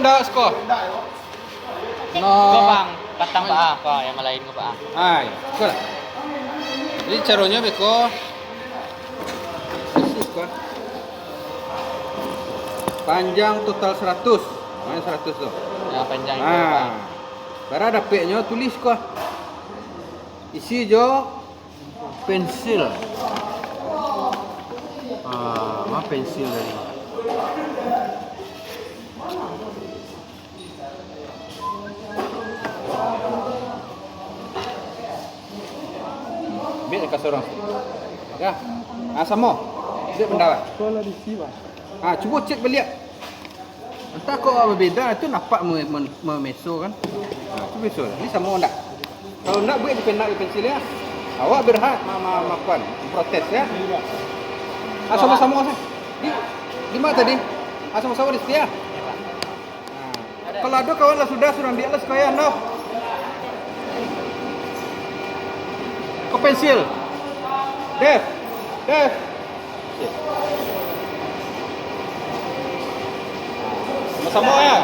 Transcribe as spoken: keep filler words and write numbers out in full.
Ko, Bang, patang, Bang. Ko, yang lain ko, Bang. Ai, ko lah. Jadi, caronyo beko. Isi ko. Panjang total saratus. Nah, saratus tu. Yo, panjang itu, Bang. Bara dapeknyo, tulis ko. Isi jo pensil. Ah, ma pensil tadi? Ambiak ka surang. Yo. Ah, samo. Ambiak banda. Ko lah di siko, Bang. Ah, cubo cek baliak. Antah kok babeda, itu nampak me-, me-, memeso kan. Nah, itu meso. Ini samo ndak? Kalau ndak, buek dipenak di pensil yo. Awak berhak ma-, ma-, makuan, protes yo. Ah, samo-samo sah. Di, di ma tadi? Ah, samo-samo di situ yo. Nah, kalau ado kawan lah sudah, suruah ambiak lah sikoyan tu. Ko pensil. Dev. Dev. Samo-samo yo.